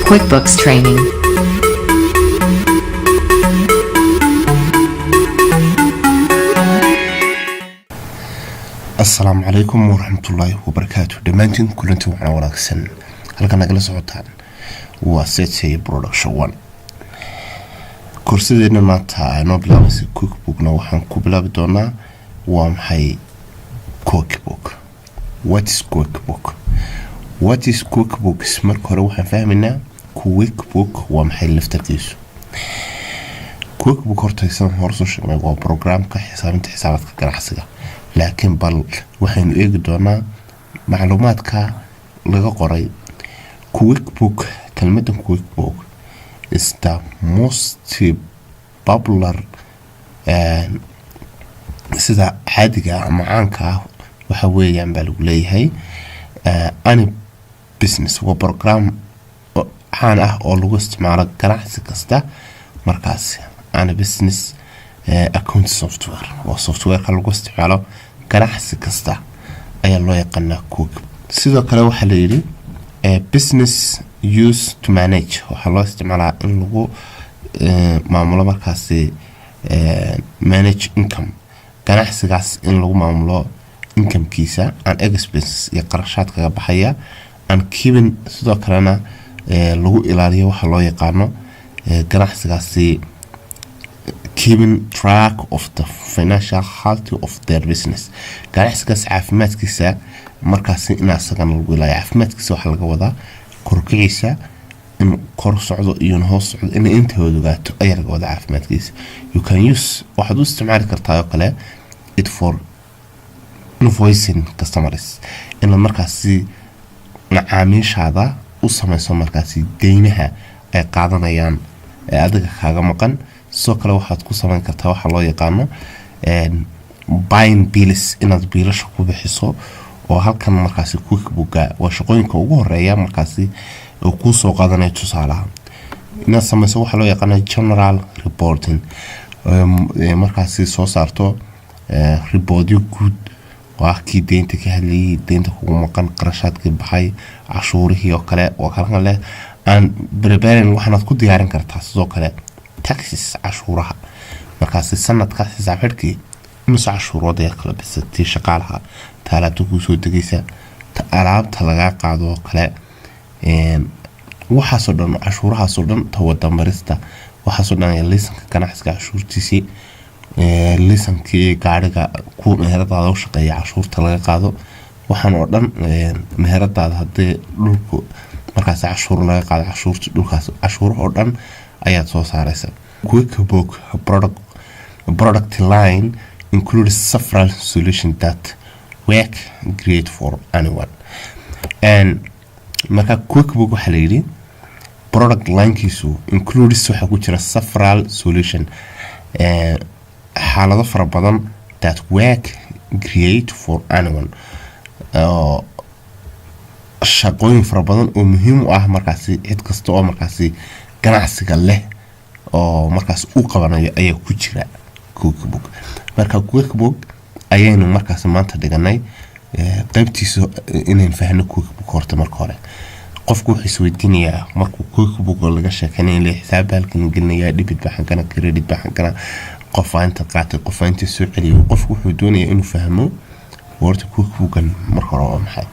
QuickBooks Training. Asalaamu calaykum waraxmatullaahi wabarakaatu. Dhammaantiin kulanti waxna wanaagsan. Halka nagala socotaan waa Ct Production One. Koorsadeena maanta noo bilaabaysa QuickBookna waxaan ku bilaabi doonaa waa maxay QuickBook. What is QuickBook? What is QuickBooks? Marka hore waxaan fahmaynaa QuickBook waa maxay laftarkiisu. QuickBook horta, isaan hore soo sheegnay, waa programka xisaabinta xisaabaadka ganacsiga, laakiin bal waxaynu eegi doonaa macluumaadka laga qoray QuickBook. Kelmadda QuickBook is the most popular, sida caadiga ama caanka ah waxa weeyaan baa lagu leeyahay any business. Waa program caan ah oo lagu isticmaalo ganacsi kasta. Markaasi any business account software, waa softwareka lagu isticmaalo ganacsi kasta ayaa loo yaqaanaa Quick. Sidoo kale waxaa layidhi business use to manage, waxaa loo isticmaalaa in lagu maamulo markaasi manage income, ganacsigaas in lagu maamulo incomekiisa and expenses, iyo qarashaad kaga baxaya, and keeping, sidoo kalena lagu ilaaliyo waxa loo yaqaano ganacsigaasi keeping track of the financial health of their business, ganacsigaas caafimaadkiisa markaasi in asagana lagu ilaaliyo caafimaadkiisa. Waxaa laga wadaa korkiciisa in kor socdo iyo in hoos socdo, in intooda ogaato ayaa laga wadaa caafimaadkiisa. You can use, waxaad u isticmaali kartaa oo kale, it for invoicing customers, inaad markaasi macaamiishaada u sameyso markaasi deymaha ay qaadanayaan ee adiga kaaga maqan. Sidoo kale waxaad ku sameyn kartaa waxaa loo yaqaano paying bills, inaad biilasha ku bixiso, oo halkan markaasi QuickBooka waa shaqooyinka ugu horeeya markaasi oo kuu soo qaadanayo. Tusaalaha, inaad sameyso waxaa loo yaqaano general reporting, markaasi soo saarto reportyo guud oo ah kii deynta ka hadlayay, deynta kugu maqan, qarashaadkii baxay, cashuurihii oo kale oo kala leh, and preparing, waxaanaad ku diyaarin kartaa sidoo kale taxes, cashuuraha. Markaasi sanadka xisaab xidhkii imise cashuurood ayaa kala bisa, tii shaqaalaha, ta alaabta kuusoo degaysa, ta alaabta lagaa qaado oo kale, waxaasoo dhan, cashuurahaasoo dhan, ta wadamarista, waxaasoo dhan ayaa, liisanka ganacsiga cashuurtiisii, liisankii gaariga ku meheradaada u shaqeeya cashuurta laga qaado, waxaan oo dhan, meheradaada hadii dhulku markaas cashuur laga qaado, cashuurta dhulkaas, cashuuraha oo dhan ayaad soo saareysa. QuickBook product line includes several solutions that work great for anyone. And marka QuickBook waxaa layidhi product linekiisu includes, waxaa ku jira several solution, xaalado fara badan, that work great for anyone, oo shaqooyin fara badan oo muhiim u ah markaasi cid kasta oo markaasi ganacsiga leh oo markaas u qabanayo ayaa ku jira QuickBook. Marka QuickBook ayaynu markaas maanta dhiganay qaybtiisa inaynu fahno QuickBook. Horta marka hore qofku wuxuu isweydiinayaa markuu QuickBook laga sheekeynaya le xisaab halkan gelinayaa, debit baa xaggana, credit baa xaggana, qofaa inta qaatay, qofaa inta soo celiyay. Qofku wuxuu doonayaa inuu fahmo horta QuickBookan marka hore waa maxay.